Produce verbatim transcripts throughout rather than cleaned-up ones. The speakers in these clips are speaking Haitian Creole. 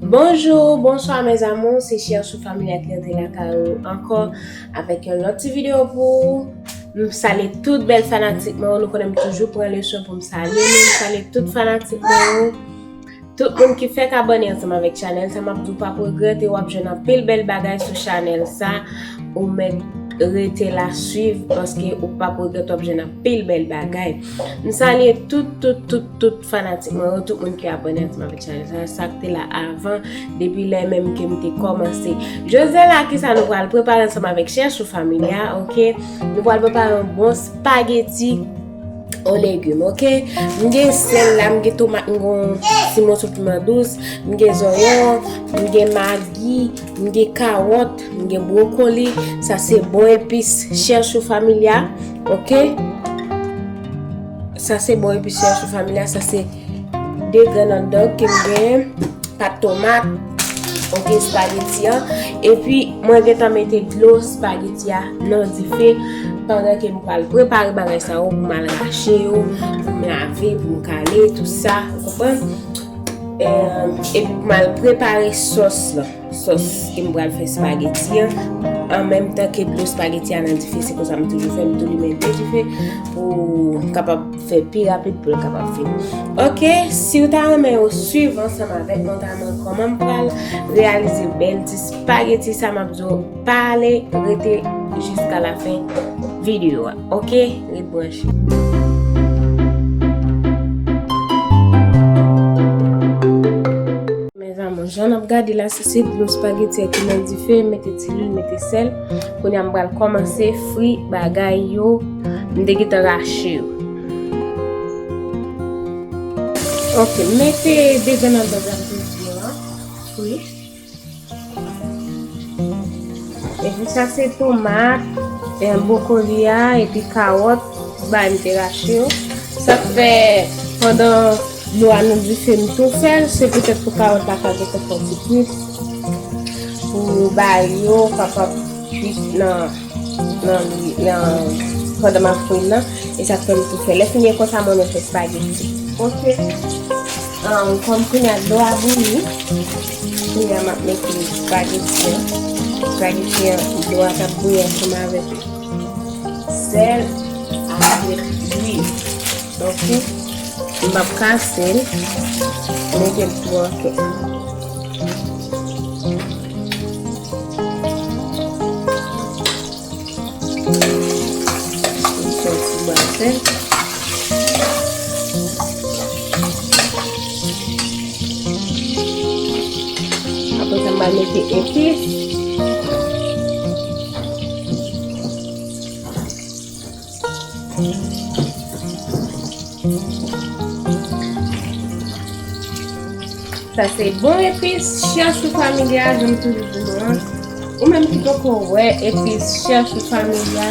Bonjou, bonswa mes amours, se Chèchou Familia ki rantre lakay ou ankò avèk yon lòt ti videyo pou ou. M salye tout bèl fanatik mwen yo, nou konnen m toujou pran leson pou m salye nou, m salye tout fanatik mwen yo. Tout moun ki fèk abòne ansanm avèk chanèl sa, m ap di w p ap regrèt e w ap jwenn anpil bèl bagay sou chanèl sa. Ou mèt rete la swiv paske ou p ap regrèt, w ap jwenn anpil bèl bagay. M salye tout, tout, tout, tout fanatik mwen yo, tout moun ki abòne ansanm avèk chanèl sa, sa k te la avan, depi lè menm ke m te kòmanse. Jodi a la, kisa nou pral prepare ansanm avèk Chèchou Familia, oke? Nou pral prepare yon bon spageti o legim, oke? M gen sèl la, m gen tomat, m gen yon ti moso piman dous, m gen zonyon, m gen magi, m gen kawòt, m gen bwokoli. Sa se bon epis Chèchou Familia, oke? Sa se bon epis Chèchou Familia, sa se de grenn hotdog ke m gen, pat tomat, oke, espageti an. Epi, mwen gentan mete dlo espageti a nan dife pandan ke m pral prepare bagay sa yo pou m al rache yo, pou m lave, pou m kale, tout sa, ou konprann? Eh, epi pou m al prepare sòs lan. Sòs ke m pral fè espageti an. An menm tan ke dlo espageti a nan dife, se konsa m toujou fè, m tou limen de dife pou m kapab fè pi rapid pou l kapab fini. Oke, si w ta renmen yo swiv ansanm avèk mwen, w ta renmen kòman m pral reyalize bèl ti spageti sa, m ap di w pa ale, rete jiska lafen videyo a. Oke, ret branche. Mes amours, jan n ap gade la, si se dlo espageti a ki nan dife, mete ti lwil, mete sèl. Kounye a m pral kòmanse fri bagay yo, m te gentan rache yo. Oke, mete de grenn hotdog la m te di yo an, fri. Epi sa se tomat, eh, bwokoli a, epi kawòt, bay m te rache yo. Sa k fè pandan dlo a nan dife m tou fè l, se poutèt pou kawòt la ka gentan fè ti kwit, pou bay yo kapab kwit nan, nan, nan, pandan m ap fri l nan, e sa k fè m tou fè. Lè fini e konsa mwen menm fè espageti. Oke. Ahn, kòm kounye a dlo a bouyi, kounye a m ap mete espageti an. Espageti an, dlo a t ap bouyi ansanm avèk sèl, avèk lwil. Oke. M p ap kase l. Mete l tou an kè. Yon ti bwa sèl. Apre sa, m va mete epis. Sa se bon epis Chèchou Familia, jan m toujou di nou an. Ou menm ki poko wè epis Chèchou Familia,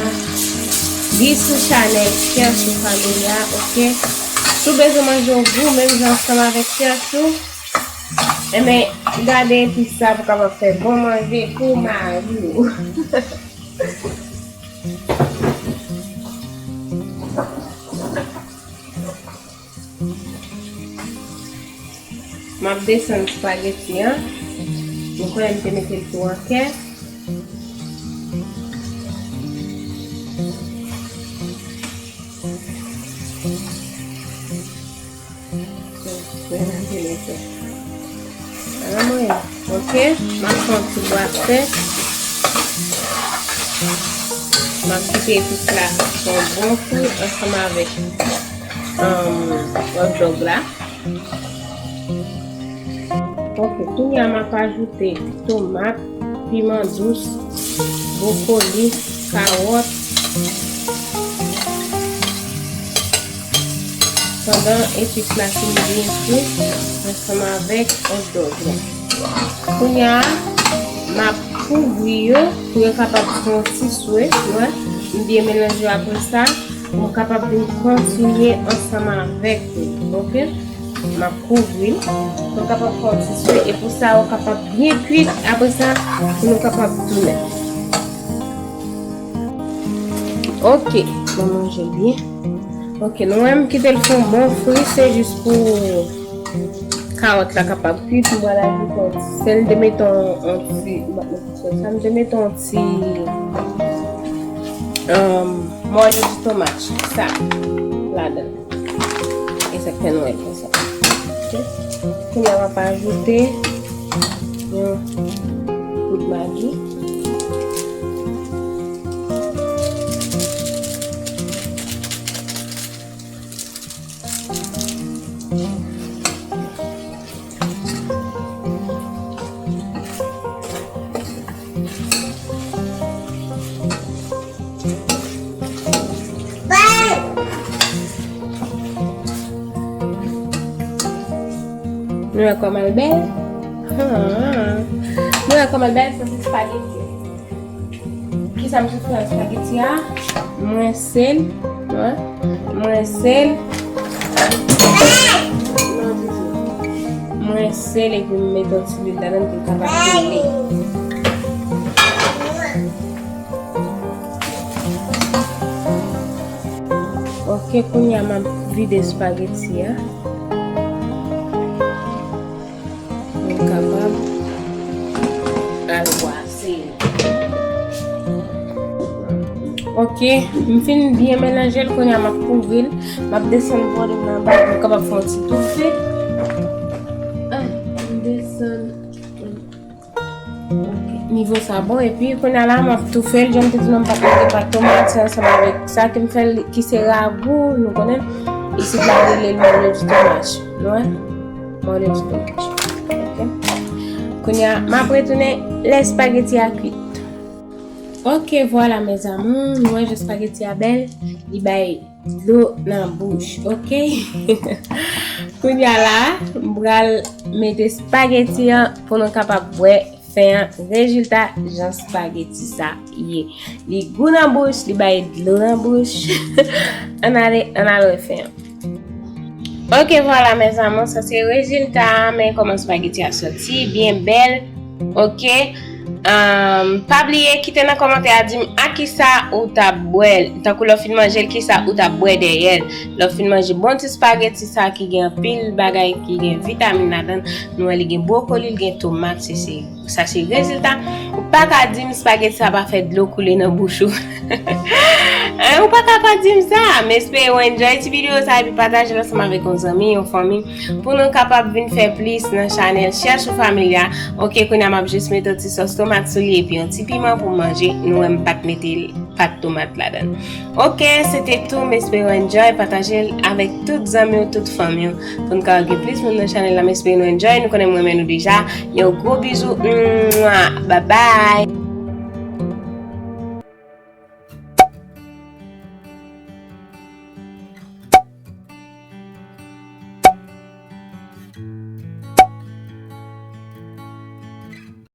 li sou chanèl Chèchou Familia, oke? Si w bezwen manje yon gou menm jan ansanm avèk Chèchou, enben, gade epis sa pou w kapab fè bon manje pou mari w. M ap desann espageti an. Nou konnen m te mete l tou an kè. Oke, m ap pran ti bwa sèl. M ap kite epis la fè yon bon kou ansanm avèk, um, hot dog la. Oke, kounye a m ap ajoute tomat, piman dous, bwokoli, kawòt. Pandan epis la fin byen fri ansanm avèk hot dog la. Kounye a, m ap kouvri yo pou yo kapab fè yon ti swe, ou wè, m byen melanje yo apre sa. Pou m kapab vin kontinye ansanm avèk ou, oke? M ap kouvri l pou l kapab fè yon ti swe, e pou sa yo kapab byen kwit, apre sa, pou nou kapab tounen. Oke, m ap manje l byen. Oke, nou wè m kite l fè yon bon fri, se jis pou Kawòt la kapab kwit, m pral ajoute yon ti sèl, m te mete yon, yon ti, m ap mete sèl sa, m te mete yon ti, um, mòye di tomat sa ladan l. E sa k fè nou wè l konsa. Ok. Kounye a m ap ajoute yon poud magi. Nou wè kòman l bèl? Ah. Nou wè kòman l bèl? Sa se spaghetti. Kisa m sot fè ak spaghetti a? M rense l, wi. M rense l. M rense l epi m mete yon ti lwil ladan l pou l kapab pile. Ok, kounye a m ap vide spaghetti a. Mwen kapab al bwase l. Ok, m fin byen melanje l, kounye a m ap kouvri l. M ap desann vòlè m nan ba pou m kapab fè yon ti toufe. Ah, m desann. Nivo sa bon, epi kounye a la, m ap toufe l, jan m te di nou, m pa t mete pat tomat, se ansanm avèk sa ke m fè l, ki se ragou, nou konnen, isit la, yo rele l mòlyo di tomat, nou wè? Mòlyo di tomat. Ok. Kounye a, m ap retounen lè spaghetti a kwit. Ok, vwala, mes amours, nou wè jan spaghetti a bèl, li bay dlo nan bouch, ok? Kounye a la, m pral mete spaghetti an pou nou kapab wè fen an, rezilta jan spaghetti sa ye. Li gou nan bouch, li bay dlo nan bouch. Ann ale, ann al wè fen an. Ok, vwala, mes amours, sa se rezilta a, men kòman spaghetti a soti, byen bèl. Ok. Um, pa bliye kite nan kòmantè a di m a kisa ou t ap bwè l. Tankou lè w fin manje l, kisa ou t ap bwè dèyè l. Lè w fin manje bon ti spaghetti sa ki gen anpil bagay, ki gen vitamin ladan l, nou wè li gen bwokoli, li gen tomat, se, se, sa se rezilta. Ou pa ka di m spaghetti sa pa fè dlo koule nan bouch ou. Hein, ou pa ka pa di m sa. M espere w enjoy ti videyo sa epi pataje l ansanm avèk yon zanmi, yon fanmi. Pou nou kapab vin fè plis nan chanèl Chèchou Family a. Ok, kounye a m ap jis mete yon ti sòs tomat sou li epi yon ti piman pou manje. Nou wè m pa t mete pat tomat ladan l. Ok, se te tou. M espere w enjoy, pataje l avèk tout zanmi w, tout fanmi w. Pou n kapab gen plis moun nan chanèl la, m espere nou enjoy. Nou konnen m renmen nou deja. Yon gwo bizou. Mwah. Bye bye.